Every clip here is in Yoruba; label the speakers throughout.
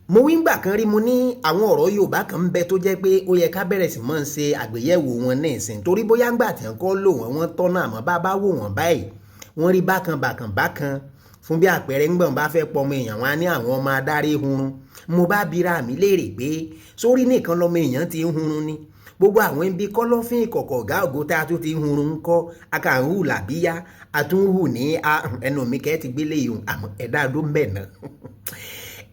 Speaker 1: Mo wí ngbà kan rí, mo ní àwọn ọ̀rọ̀ Yorùbá kan ń bẹ tó jẹ́ pé ó yẹ ká bẹ̀rẹ̀ sí máa ń ṣe àgbéyẹ̀wò wọn ní ìsìn, torí bóyá ńgbà tí wọ́n kọ́ lò wọ́n, wọ́n tọ́nà, àmọ́ bá bá wò wọ́n báyìí, wọ́n rí bákan bákan bákan. Fún bí àpẹẹrẹ, ńgbọ̀n bá fẹ́ pọmọ èèyàn, wọn á ní àwọn ọmọ adarí hunrun. Mo bá bira mi léèrè pé sórí nìkan lọmọ èèyàn ti ń hunrun ni? Gbogbo àwọn ibi kọ́lọ́fín ìkọ̀kọ̀ ọ̀gá ògo tá a tún ti ń hunrun ń kọ́, a kà ń hù làbíyá, a tún ń hù ní ẹnu mi kẹ́ ti gbélé ìhùn, àmọ́ ẹ̀dá ló ń bẹ̀ náà.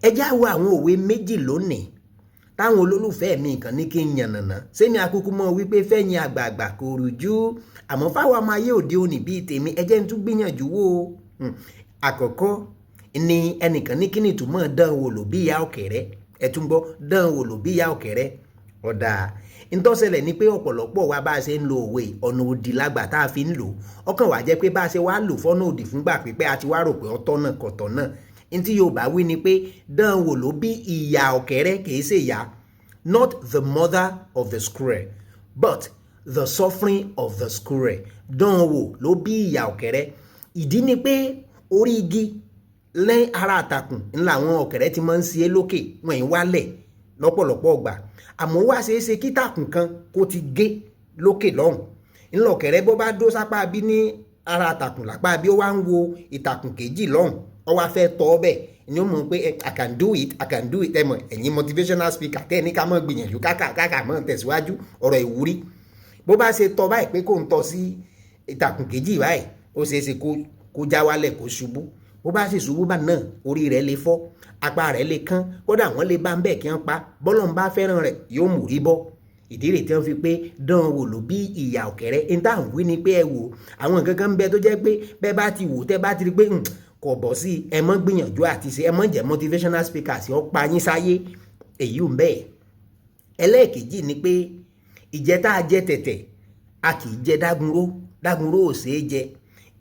Speaker 1: Ẹ já wo àwọn òwe méjì lónìí táwọn olólùfẹ́ mi kàn ní kí n yànnàná. Sẹ́mi akúkú mọ́ wípé fẹ́yìn àgbààgbà kò rújú, àmọ́ fáwọn ọmọ ayé òde òní bíi tèmi, ẹ jẹ́ n tún gbìyànjú wò ó. Àkọ́kọ́ ni ẹnìkan ní kí ni ìtumọ̀ "dán wò ló bí ìyá ọ̀kẹ́rẹ́"? Ẹ tún gbọ́, "Dán wò ló bí ìyá ọ̀kẹ́rẹ́". Ọ̀dà ntọ́sẹ̀lẹ̀ ni pé ọ̀pọ̀lọpọ̀ wa, bá a ṣe ń lo òwe, ọ̀nà òdì lágbà tá a fi ń lò. Ọkàn wa jẹ́ pé bá a ṣe wá lò fọ́nà òdì fúngbà pípẹ́, a ti wá rò pé ọ̀tọ̀ náà kọ̀tọ̀ náà. Ntí Yorùbá wí ni pé dán wò ló bí ìyá ọ̀kẹ́rẹ́, kìí ṣe ìyá, not the mother of the squirrel but the suffering of the squirrel. Dán wò ló bí ìyá ọ̀kẹ́rẹ́. Ìdí ni pé orí igi lẹ́ ara àtàkùn ńlá àwọn ọ̀kẹ́rẹ́ ti máa ń ṣe é lókè, wọ́n ń wálẹ̀ lọ́pọ̀lọpọ̀ ọgbà. Àmọ́ wá ṣeé ṣe kí tàkùn kan kó ti gé lókè lọ́hùn ńlọ ọ̀kẹ́rẹ́, bó bá dó sápá bí ní ara àtàkùn lápá bí, ó wá ń wo ìtàkùn kejì lọ́hùn, ó wá fẹ́ tọ́ ọ bẹ́ẹ̀ ni, ó mọ̀ pé "I can do it, I can do it". Ẹ mọ̀ ẹ̀yin motivational speaker tẹ́ ẹ ní ká mọ̀ gbìyànjú, káka káka mọ̀ tẹ̀síwájú, ọ̀rọ̀ ìwúrí. Bó bá ṣe tọ́ báyìí pé kó ń tọ́ sí ìtàkùn kejì báyìí, ó ṣeé ṣe kó já wálẹ̀, kó ṣubú. Bó bá sì ṣubú bá náà, orí rẹ̀ lè fọ́, apá rẹ̀ lè kán, kódà wọ́n lè bá ń bẹ̀ kí wọ́n pa. Bọ́lọ̀ ń bá fẹ́ràn rẹ̀, yóò mú rí bọ́. Ìdí rẹ̀ tí wọ́n fi pé dán wò ló bí ìyà ọ̀kẹ́rẹ́. Ní táwọn wí ni pé ẹ wò, àwọn nǹkan kan ń bẹ tó jẹ́ pé bẹ́ẹ̀ bá ti wò, tẹ́ bá ti rí pé kò bọ̀ sí, ẹ mọ́ gbìyànjú àti ṣe, ẹ mọ́ jẹ́ motivational speakers ó pa yín sáyé. Èyí ò ń bẹ́ẹ̀. Ẹlẹ́ẹ̀kejì ni pé ìjẹ tá a jẹ tẹ̀tẹ̀, a kì í jẹ dágunró, dágunró ò ṣeé jẹ.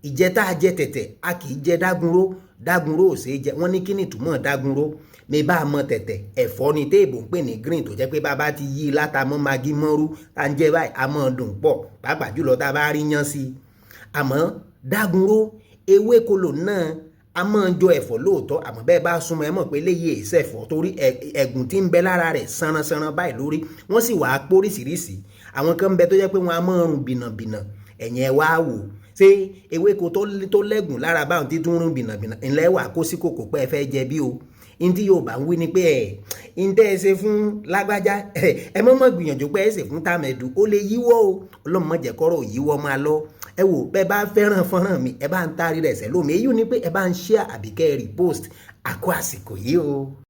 Speaker 1: Ìjẹ tá a jẹ tẹ̀tẹ̀, a kì í jẹ dágunró, dágunró ò ṣeé jẹ. Wọ́n ní kí ni ìtumọ̀ dágunró? Mi bá a mọ tẹ̀tẹ̀, ẹ̀fọ́ ni téèbù ń pè ní green, tó jẹ́ pé bàbá ti yí láta mọ́ magi mọ́rú tá ń jẹ báyìí, a mọ́ dùn pọ̀, pàápàá jùlọ tá a bá rí yán sí i. Àmọ́ dágunró, ewékolo náà, a máa jọ ẹ̀fọ́ lóòótọ́, àmọ́ bẹ́ẹ̀ bá súnmọ́, ẹ mọ̀ pé léyìí èsẹ̀fọ́, torí ẹ̀gùn tí ń bẹ lára rẹ̀ sanransanran báyìí lórí. Wọ́n sì wàá póríṣiríṣi. Àwọn kan ń bẹ tó jẹ́ pé wọ́n á máa rùn bìnàbìnà. Ẹ̀yìn ẹ̀ wá wò, ṣé ewéko tó lẹ́gùn lára báwọn tí tún rùn bìnàbìnà ńlẹ́ wà kó sí kòkò pé ẹ fẹ́ jẹ bí o? Ntí Yorùbá ń wí ni pé ẹ̀ ntẹ́ ẹ ṣe fún lágbájá, ẹ mọ́ mọ́ gbìyànjú pé ẹ ṣe fún tàmẹ̀dù, ó lè yíwọ́ o. Ọlọ́run má jẹ́ kọ́rọ̀ yíwọ́ máa lọ. Ẹ wò, bẹ́ẹ̀ bá fẹ́ràn fọ́nrán mi, ẹ bá ń taari rẹ̀ sẹ́lómi. Èyí ni pé ẹ bá ń share àbíkẹ́ repost. Àkó àsìkò yìí o.